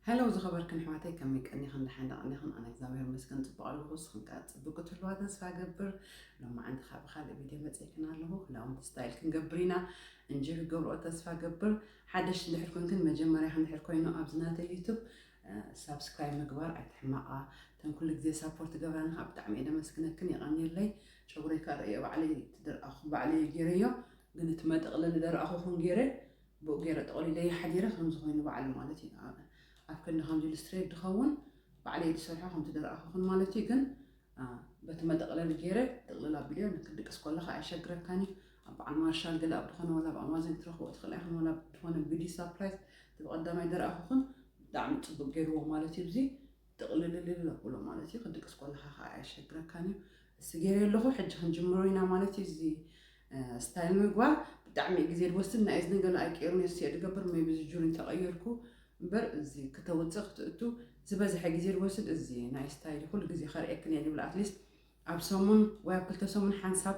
ሄሎ ዝኸበርክን ኣሕዋተይ፣ ከመይ ቀኒኽን? ደሓን ዶ ቀኒኽን? ኣነ እግዚኣብሔር ይመስገን ጽቡቕ ኣለኹ። ንስኽን ከኣ ጽቡቕ ክትህልዋ ተስፋ እገብር። ሎማዓንቲ ከኣ ብኻልእ ቪድዮ መጺእክን ኣለኹ። ክዳውንቲ ስታይል ክንገብር ኢና። እንጆይ ክትገብርኦ ተስፋ እገብር። ሓደሽቲ እንድሕር ኮንክን፣ መጀመርያኽን እንድሕር ኮይኑ ኣብዚ ናተይ ዩቱብ፣ እ፣ ሳብስክራይብ ምግባር ኣይትሕመቓ። እተን ኩሉ ግዜ ሳፖርት ትገብራኒ ከኣ ብጣዕሚ እየ ደመስግነክን፣ የቐንየለይ። ጨጉረይ ከኣ ርእዮ ባዕለይ ትደርኣኹ፣ ባዕለይ ገይረዮ፣ ግን እቲ መጠቕለሊ ደርኣኹኹን ገይረ ብኡ ገይረ ጠቕሊለዮ ሓዲረ ከምዚ ኮይኑ ባዕሉ ማለት እዩ። ኣብ፣ ኣብ ክንዲ ከምዚ ኢሉ ስትሬት ድኸውን ባዕለይ ድሰርሖ ከምቲ ደርኣኹኹን ማለት እዩ። ግን፣ አ፣ በቲ መጠቕለሊ ገይረ ጥቕልል ኣቢለዮ ንክድቅስ ከለኻ ኣየሸግረካን እዩ። ኣብ በዓል ማርሻል ገለ ኣብ ድኾነ ወላ ኣብ ኣማዞን ክትረኽቦ ትኽእል ኢኽን፣ ወላ ኣብ ድኾነ ቢዩቲ ሳፕላይስ እቲ ብቐዳማይ ደርኣኹኹን ብጣዕሚ ጽቡቕ ገይርዎ ማለት እዩ። እዚ ጥቕልልልል ኣብሎ ማለት እዩ። ክድቅስ ከለኻ ከዓ ኣየሸግረካን እዩ። እሲ ገይረ ኣለኹ። ሕጂ ክንጅምሮ ኢና ማለት እዩ። እዚ፣ እ፣ ስታይል ምግባር ብጣዕሚ ግዜ ዝወስድ፣ ናይ እዝኒ ገለ ኣይቀይሩን እየ ዝገብር፣ ሜቢ እዚ ጁሪ እንተቐየርኩ እምበር፣ እዚ ክተውፅእ ክትእቱ ዝበዝሐ ግዜ ዝወስድ እዚ ናይ ስታይል ኩሉ ግዜ ከርእየክን እየ ዝብል። ኣትሊስት ኣብ ሰሙን ወይ ኣብ ክልተ ሰሙን ሓንሳብ፣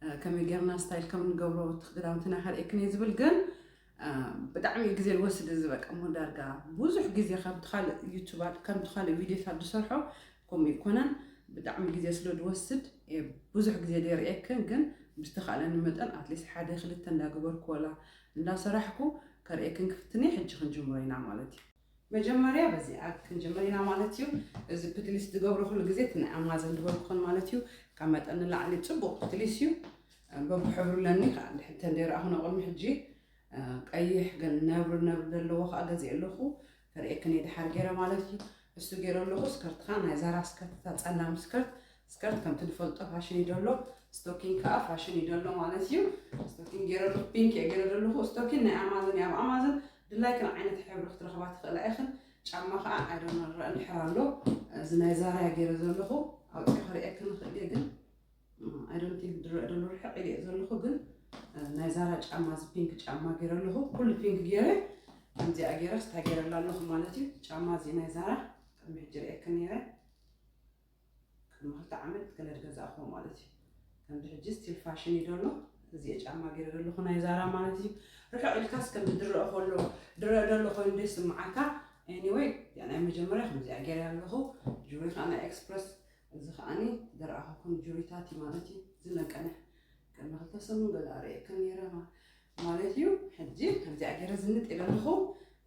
እ፣ ከመይ ጌርና ስታይል ከም እንገብሮ እቲ ክዳውንትና ከርእየክን እየ ዝብል። ግን፣ እ፣ ብጣዕሚ እዩ ግዜ ዝወስድ እዚ። በቃ እሞ ዳርጋ ብዙሕ ግዜ ከምቲ ካልእ ዩቱባት፣ ከምቲ ካልእ ቪድዮታት ዝሰርሖ ከምኡ ይኮነን። ብጣዕሚ ግዜ ስለ ዝወስድ እየ ብዙሕ ግዜ ዘይርእየክን፣ ግን ብዝተኻእለኒ መጠን ኣትሊስት ሓደ ክልተ እንዳገበርኩ ወላ እንዳሰራሕኩ ከርእየክን ክፍትን እየ። ሕጂ ክንጅምሮ ኢና ማለት እዩ። መጀመርያ በዚኣ ክንጅምር ኢና ማለት እዩ። እዚ ፕትሊስ ዝገብሮ ኩሉ ግዜ እቲ ናይ ኣማዘን ዝበልኩኽን ማለት እዩ። ካብ መጠን ንላዕሊ ጽቡቕ ፕትሊስ እዩ። በብሕብሩ ኣለኒ ከዓ እንድሕር እንተ ደይረኣኹ ናብ ቅድሚ ሕጂ፣ እ፣ ቀይሕ ግን ነብሪ ነብሪ ዘለዎ ከዓ ገዚአ ኣለኹ። ከርእየክን እየ ድሓር ገይረ ማለት እዩ። እሱ ገይረ ኣለኹ። ስከርት ከዓ ናይ ዛራ ስከርት፣ እታ ጸላም ስከርት፣ ስከርት ከምቲ ንፈልጦ ፋሽን እዩ ደሎ። ስቶኪን ከዓ ፋሽን እዩ ደሎ ማለት እዩ። ስቶኪን ገይረ ኣለኹ። ፒንክ እየ ገይረ ዘለኹ። ስቶኪን ናይ ኣማዘን እዩ። ኣብ ኣማዘን ድላይክን ዓይነት ሕብሪ ክትረኽባ ትኽእላ ኢኽን። ጫማ ከዓ ኣይዶነ ንረአ እንድሕር ኣሎ። እዚ ናይ ዛራ እየ ገይረ ዘለኹ። ኣውፅኦ ከርእየክን ንኽእል እየ ግን፣ እ፣ I don't think ዝረአ ዘሎ ርሕቕ ኢለ እየ ዘለኹ ግን፣ እ፣ ናይ ዛራ ጫማ፣ እዚ ፒንክ ጫማ ገይረ ኣለኹ። ኩሉ ፒንክ ገይረ፣ ከምዚኣ ገይረ ስታ ገይረላ ኣለኹ ማለት እዩ። ጫማ እዚ ናይ ዛራ ቅድሚ ሕጂ ርእየክን ነይረ። ቅድሚ ክልተ ዓመት ገለ ዝገዛእኹዎ ማለት እዩ። ከምዚ ሕጂ ስቲል ፋሽን እዩ ደሎ። እዚ ጫማ ገይረ ዘለኹ ናይ ዛራ ማለት እዩ። ርሕቕ ኢልካስ ከምዚ ድረአ ከሎ፣ ድረአ ደሎ ኮይኑ ዶ ይስምዓካ? ኤኒወይ፣ እዚኣ ናይ መጀመርያ ከምዚኣ ገይረ ኣለኹ። ጁሪ ከዓ ናይ ኤክስፕረስ፣ እዚ ከዓኒ ድረኣኹኹም ጁሪታት እዩ ማለት እዩ። እዚ ነቀንሕ ቅድሚ ክልተ ሰሙን ገለ ኣርእየክን ነይረ ማ-፣ ማለት እዩ። ሕጂ ከምዚኣ ገይረ ዝንጥ ኢለ ኣለኹ።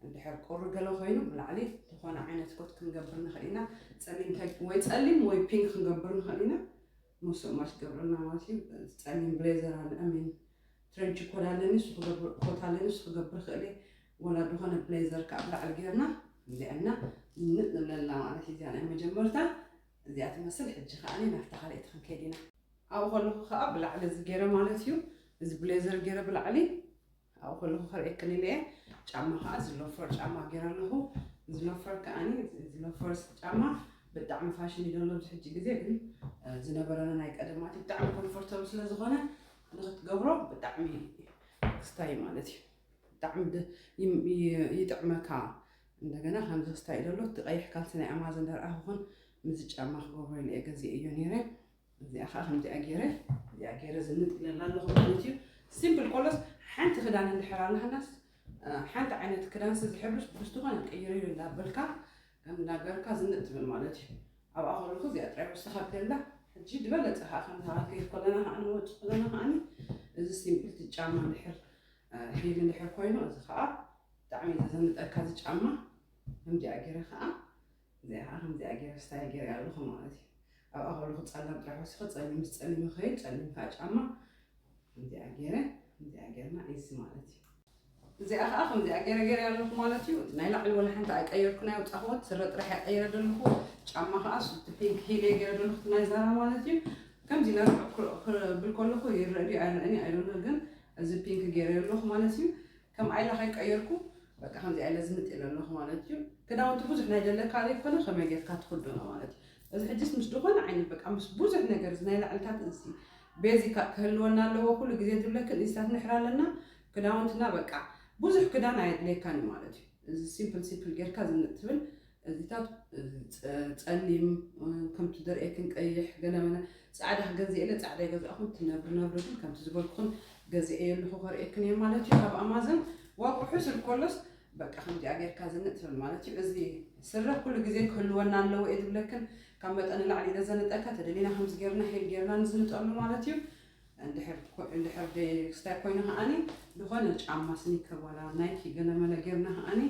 እንድሕር ቁሪ ገለ ኮይኑ ብላዕሊ ዝኾነ ዓይነት ኮት ክንገብር ንኽእል ኢና። ጸሊም ተ-፣ ወይ ጸሊም ወይ ፒንክ ክንገብር ንኽእል ኢና። ምስኡ ማች ክገብረልና ማለት እዩ። ጸሊም ብሌዘር ኣለ፣ ኣሚን ትረንች ኮት ኣለኒ፣ እሱ ክገብር፣ ኮት ኣለኒ፣ እሱ ክገብር ክእል እየ። ወላ ዝኾነ ብሌዘር ከዓ ብላዕሊ ገይርና እዚኣና ዝንጥ ንብለላ ማለት እዩ። እዚኣ ናይ መጀመርታ እዚኣ ትመስል። ሕጂ ከዓ ናብታ ካልኣይቲ ክንከይድ ኢና። ኣብኡ ከለኹ ከዓ ብላዕሊ እዚ ገይረ ማለት እዩ። እዚ ብሌዘር ገይረ ብላዕሊ ኣብኡ ከለኹ ከርእየክን ኢለ እየ። ጫማ ከዓ እዚ ሎፈር ጫማ ገይረ ኣለኹ። እዚ ሎፈር ከዓኒ፣ እዚ ሎፈር ጫማ ብጣዕሚ ፋሽን እዩ ዘሎ ኣብዚ ሕጂ ግዜ፣ ግን፣ እ፣ ዝነበረና ናይ ቀደማት ብጣዕሚ ኮምፎርተብል ስለ ዝኾነ ንክትገብሮ ብጣዕሚ ክስታይ ማለት እዩ። ብጣዕሚ ድ-፣ ይም-፣ ይ-፣ ይጥዕመካ። እንደገና ከምዚ ክስታይ ዘሎ እቲ ቀይሕ ካልሲ ናይ ኣማዘን ደርኣ ክኾን፣ ምዚ ጫማ ክገብሮ ኢለ እየ ገዚኤዮ ነይረ። እዚኣ ከዓ ከምዚኣ ገይረ፣ እዚኣ ገይረ ዝንጥ ኢለላ ኣለኹ ማለት እዩ። ሲምፕል ኮለስ ሓንቲ ክዳን እንድሕር ኣለሃናስ፣ እ፣ ሓንቲ ዓይነት ክዳንሲ ዝሕብርስ ብዝትኾነ ቀይረ ኢሉ እንዳበልካ፣ እንዳገርካ ዝንጥ ትብል ማለት እዩ። ኣብኣ ከለኹ እዚኣ ጥራይ ወሰኻ ብደላ፣ ሕጂ ዝበለጸ ከዓ ከምዚ ከዓ ከይድ ከለና ከዓ ንወጽእ ከለና ከዓኒ፣ እዚ ሲምፕል ጫማ እንድሕር፣ እ፣ ሂል እንድሕር ኮይኑ፣ እዚ ከዓ ብጣዕሚ እዩ ዘዘንጠካ እዚ ጫማ። ከምዚኣ ገይረ ከዓ እዚኣ ከዓ ከምዚኣ ገይረ ስታይል ገይረ ኣለኹ ማለት እዩ። ኣብኣ ከለኹ ጸላም ጥራሕ ወሲኸ ጸሊም ምስ ጸሊም ይኸይድ፣ ጸሊም ከዓ ጫማ። ከምዚኣ ገይረ፣ ከምዚኣ ገይርና ኢዚ ማለት እዩ። እዚኣ ከዓ ከምዚኣ ገይረ ገይረ ኣለኹ ማለት እዩ። እቲ ናይ ላዕሊ ወላ ሓንቲ ኣይቀየርኩ፣ ናይ ውጻእኹዎ ስረ ጥራሕ እየ ቀይረ ዘለኹ። ጫማ ከዓ እቲ ፒንክ ሂል እየ ገይረ ዘለኹ፣ እቲ ናይ ዛራ ማለት እዩ። ከምዚ ኢለ ርሑቕ ክብል ከለኹ ይረአ ድዩ ኣይረኣን እዩ፣ ኣይዶነ፣ ግን እዚ ፒንክ ገይረ ኣለኹ ማለት እዩ። ከም ኣይላ ከይቀየርኩ በቃ ከምዚ ኣይለ ዝንጥ ኢለ ኣለኹ ማለት እዩ። ክዳውንቲ ብዙሕ ናይ ደለካ ዘይኮነ ከመይ ጌርካ ትኽደኖ ማለት እዩ። እዚ ሕጅስ ምስ ዝኾነ ዓይነት በቃ ምስ ብዙሕ ነገር እዚ ናይ ላዕልታት እዚ ቤዚካ ክህልወና ኣለዎ። ኩሉ ግዜ ዝብለክን እዚታት ንሕር ኣለና። ክዳውንትና በቃ ብዙሕ ክዳን ኣየድልየካን እዩ ማለት እዩ። እዚ ሲምፕል ሲምፕል ጌርካ ዝንጥ ትብል እዚታት፣ ጸ-፣ ጸሊም፣ ከምቲ ደርእየክን ቀይሕ፣ ገለመለ ጻዕዳ ክገዝእ ኢለ ጻዕዳ ይገዛእኹን፣ እቲ ነብሪ ነብሪ ግን ከምቲ ዝበልኩኽን ገዚኤ ኣለኹ ከርእየክን እየ ማለት እዩ። ካብ ኣማዘን ዋግኡ ሕስር ኮሎስ በቃ ከምዚኣ ጌርካ ዝንጥ ትብል ማለት እዩ። እዚ ስረ ኩሉ ግዜ ክህልወና ኣለዎ እየ ዝብለክን፣ ካብ መጠን ንላዕሊ ኢለ ዘንጠካ ተደሊና ከምዚ ጌርና ሄል ጌርና ንዝንጠሉ ማለት እዩ። እንድሕር ኮ- እንድሕር ደይ ክስታይ ኮይኑ ከዓኒ ዝኾነ ጫማ ስኒከር ዋላ ናይኪ ገለመለ ጌርና ከዓኒ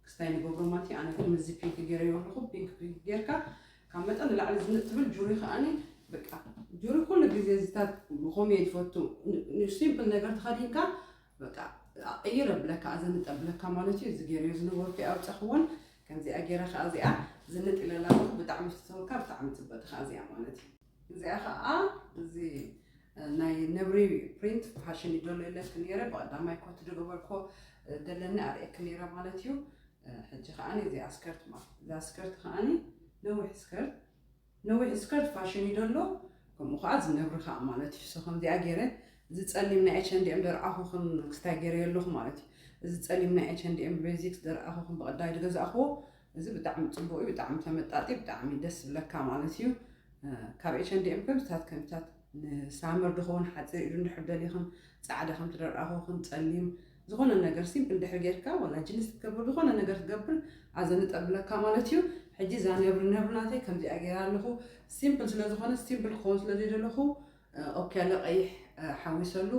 ክስታይ ንገብሮ ማለት እዩ። ኣነ ግን ምዚ ፒንክ ጌረዮ ኣለኹ። ፒንክ ፒንክ ጌርካ ካብ መጠን ንላዕሊ ዝንጥ ትብል ጁሪ ከዓኒ በቃ ጁሪ ኩሉ ግዜ ዝታት ብኸምኡ እየ ዝፈቱ። ሲምፕል ነገር ተኸዲንካ በቃ ኣቕይር ኣብለካ ኣዘንጥ ኣብለካ ማለት እዩ። እዚ ገይረዮ ዝነበርኩ ኣውፀኽዎን ከምዚኣ ገይረ ከዓ እዚኣ ዝንጥ ኢለላ ብጣዕሚ ትተወካ ብጣዕሚ ፅብቕቲ ከዓ እዚኣ ማለት እዩ። እዚኣ ከዓ እዚ ናይ ነብሪ ፕሪንት ፋሽን ይደሎ ኢለክ ነይረ ብቐዳማይ ኮት ዝገበርኮ ደለኒ ኣርእየክ ነይረ ማለት እዩ። ሕጂ ከዓ እዚኣ ስከርት ማለት እዛ ስከርት ከዓ ነዊሕ ስከርት ነዊሕ ስከርት ፋሽን እዩ ደሎ። ከምኡ ከዓ ዝነብሪ ከዓ ማለት እዩ። So ከምዚኣ ገይረ እዚ ፀሊም ናይ ኤች ኤንድ ኤም ደርኣኹኽን ክስታይ ገይረ የለኹ ማለት እዩ። እዚ ፀሊም ናይ ኤች ኤንድ ኤም ቤዚክስ ደርኣኹኽን ብቐዳይ ዝገዛእኽዎ እዚ ብጣዕሚ ፅቡቅ እዩ። ብጣዕሚ ተመጣጢ ብጣዕሚ ደስ ዝብለካ ማለት እዩ። ካብ ኤች ኤንድ ኤም ከምዚታት ከምዚታት ንሳመር ድኸውን ሓፂር ኢዱ እንድሕር ደሊኽን ፃዕዳ ከም ትደርኣኹኽን ፀሊም ዝኾነ ነገር ሲምፕል እንድሕር ጌርካ ዋላ ጅንስ ትገብር ዝኾነ ነገር ትገብር ኣዘንጠብለካ ማለት እዩ። ሕጂ እዛ ነብሪ ነብሪ ናተይ ከምዚኣ ገይራ ኣለኹ። ሲምፕል ስለ ዝኾነ ሲምፕል ክኸውን ስለ ዘይደለኹ ኦኬ ያለ ቀይሕ ሓዊሰሉ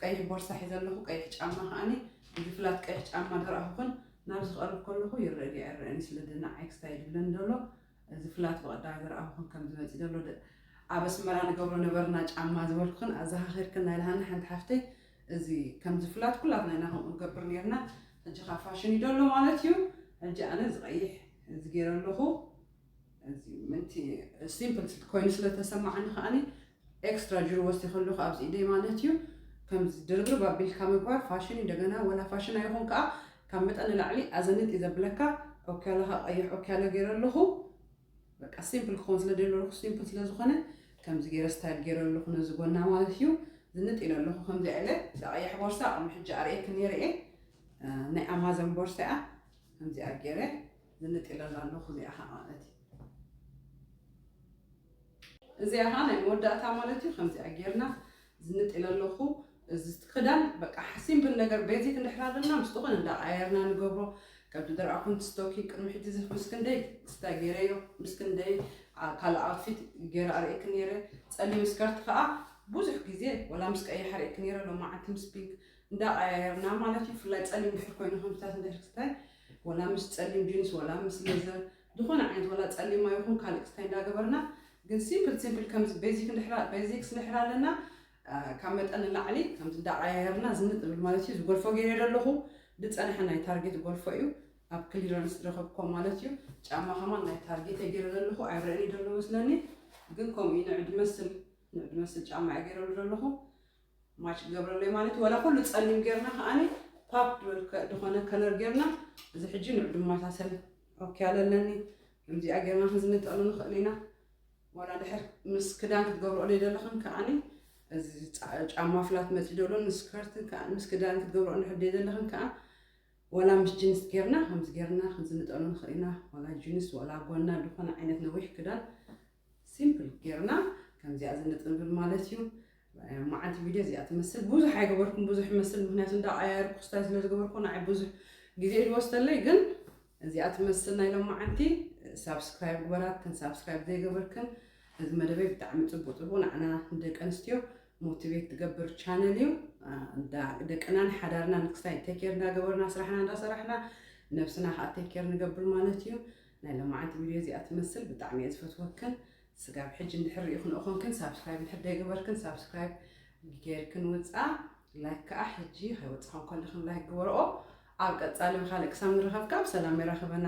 ቀይሕ ቦርሳ ሒዘ ኣለኹ። ቀይሕ ጫማ ከዓኒ እዚ ፍላት ቀይሕ ጫማ ደርኣኹኽን ናብ ዝቐርብ ከለኹ ይረአ ድዩ ኣይረአን ስለ ደናዓይ ክስታይ ድብለን ደሎ እዚ ፍላት ብቐዳማይ ዝረኣኹኽን ከም ዝመፅእ ዘሎ ደ- ኣብ ኣስመራ ንገብሮ ነበርና ጫማ ዝበልኩኽን ኣዘኻኺርክን ናይ ልሃና ሓንቲ ሓፍተይ እዚ ከምዚ ፍላት ኩላትና ኢና ከምኡ ንገብር ነርና። ሕጂ ካብ ፋሽን እዩ ደሎ ማለት እዩ። ሕጂ ኣነ ዝቐይሕ እዚ ገይረ ኣለኹ። እዚ ምንቲ ሲምፕል ኮይኑ ስለተሰማዓኒ ከዓኒ ኤክስትራ ጅሩ ወሲኸ ኣለኹ ኣብዚ ኢደይ ማለት እዩ። ከምዚ ድርብርብ ኣቢልካ ምግባር ፋሽን እንደገና ወላ ፋሽን ኣይኹን ከዓ ካብ መጠን ንላዕሊ ኣዘንጥ እዩ ዘብለካ። ኦኪያለኻ ቀይሕ ኦኪያለ ገይረ ኣለኹ። በቃ ሲምፕል ክኸውን ስለ ደለኹ ሲምፕል ስለ ዝኾነ ከምዚ ገይረ ስታይል ገይረ ኣለኹ ነዚ ጎና ማለት እዩ። ዝንጥ ኢለ ኣለኹ ከምዚ ኢለ እዛ ቀያሕ ቦርሳ ቅድሚ ሕጂ ኣርእየክ ነይረ እየ። ናይ ኣማዞን ቦርሳ እያ። ከምዚኣ ገይረ ዝንጥ ኢለላ ኣለኹ እዚኣ ከዓ ማለት እዩ። እዚኣ ከዓ ናይ መወዳእታ ማለት እዩ። ከምዚኣ ጌርና ዝንጥ ኢለ ኣለኹ። እዚ ክዳን በቃ ሓሲምብል ነገር ቤዚክ እንድሕር ኣለና ምስ ዝኾነ እንዳቀያየርና ንገብሮ። ከምቲ ደርኣኹም ስቶኪ ቅድሚ ሕጂ ምስ ክንደይ ስታ ገይረዮ ምስ ክንደይ ካልእ ኣውትፊት ገይረ ኣርእየክ ነይረ። ፀሊም ስከርት ከዓ ብዙሕ ግዜ ወላ ምስ ቀይሕ ኣርእየክ ነይረ ሎማዓንቲ ምስ ፒንክ እንዳቀያየርና ማለት እዩ። ብፍላይ ፀሊም ድሕር ኮይኑ ከምታት እንድሕር ክስታይ ወላ ምስ ፀሊም ጂንስ ወላ ምስ ሌዘር ዝኾነ ዓይነት ወላ ፀሊማ ይኹን ካልእ ክስታይ እንዳገበርና ግን ሲምፕል ሲምፕል ከምዚ ቤዚክ እንድሕራ ቤዚክስ እንድሕር ኣለና ካብ መጠን ንላዕሊ ከምዚ እንዳቀያየርና ዝንጥ ዝብል ማለት እዩ። ዝጎልፎ ገይረ ኣለኹ ዝፀንሐ ናይ ታርጌት ጎልፎ እዩ። ኣብ ክሊረንስ ዝረኸብኮ ማለት እዩ። ጫማ ከማን ናይ ታርጌት ገይረ ዘለኹ ኣይረእኒ ዘሎ መስለኒ ግን ከምኡ እዩ ንዕዲ መስል ንዕዲ መስል ጫማ እየ ገይረሉ ዘለኹ። ማች ክገብረለይ ማለት እዩ። ወላ ኩሉ ፀሊም ጌርና ከዓኒ ፓፕ ዝበል ከ- ዝኾነ ከለር ጌርና እዚ ሕጂ ንዑ ድመሳሰል ኦኬ ኣለለኒ። ከምዚኣ ጌርና ክንዝንጠሉ ንኽእል ኢና። ዋላ ድሕር ምስ ክዳን ክትገብርኦ ደይ ዘለኽን ከዓኒ እዚ ጫ- ጫማ ፍላት መፂ ደሎ ንስከርትን ከዓ ምስ ክዳን ክትገብርኦ እንድሕር ደይ ዘለኽን ከዓ ወላ ምስ ጅንስ ጌርና ከምዚ ጌርና ክንዝንጠሉ ንኽእል ኢና። ዋላ ጅንስ ዋላ ጎና ዝኾነ ዓይነት ነዊሕ ክዳን ሲምፕል ጌርና ከምዚኣ ዝንጥንብል ማለት እዩ። መዓልቲ ቪድዮ እዚኣ ትመስል ብዙሕ ኣይገበርኩም ብዙሕ ይመስል ምክንያቱ እንዳቀያየርኩ ክስታይ ስለ ዝገበርኩ ንዓይ ብዙሕ ግዜ ይወስደለይ ግን እዚኣ ትመስል ናይ ሎማዓንቲ። ሳብስክራይብ ግበራት ከን ሳብስክራይብ ዘይገበርክን እዚ መደበይ ብጣዕሚ ፅቡቅ ፅቡቅ ንዓና ንደቂ ኣንስትዮ ሞቲቬት ትገብር ቻነል እዩ። ደቅናን ሓዳርና ንክስታይ ቴኬር እንዳገበርና ስራሕና እንዳሰራሕና ነብስና ከዓ ቴኬር ንገብር ማለት እዩ። ናይ ሎማዓንቲ ቪድዮ እዚኣ ትመስል ብጣዕሚ እየ ዝፈትወክን። ስጋብ ሕጂ እንድሕር ርኢኹን እኾንክን ሳብስክራይብ እንድሕር ደይገበርክን ሳብስክራይብ ጌርክን ውፃ። ላይክ ከዓ ሕጂ ከይወፅኻን ከለኽን ላይክ ግበርኦ። ኣብ ቀፃሊ ብካልእ ክሳብ ንረኸብ ካብ ሰላም የራኽበና።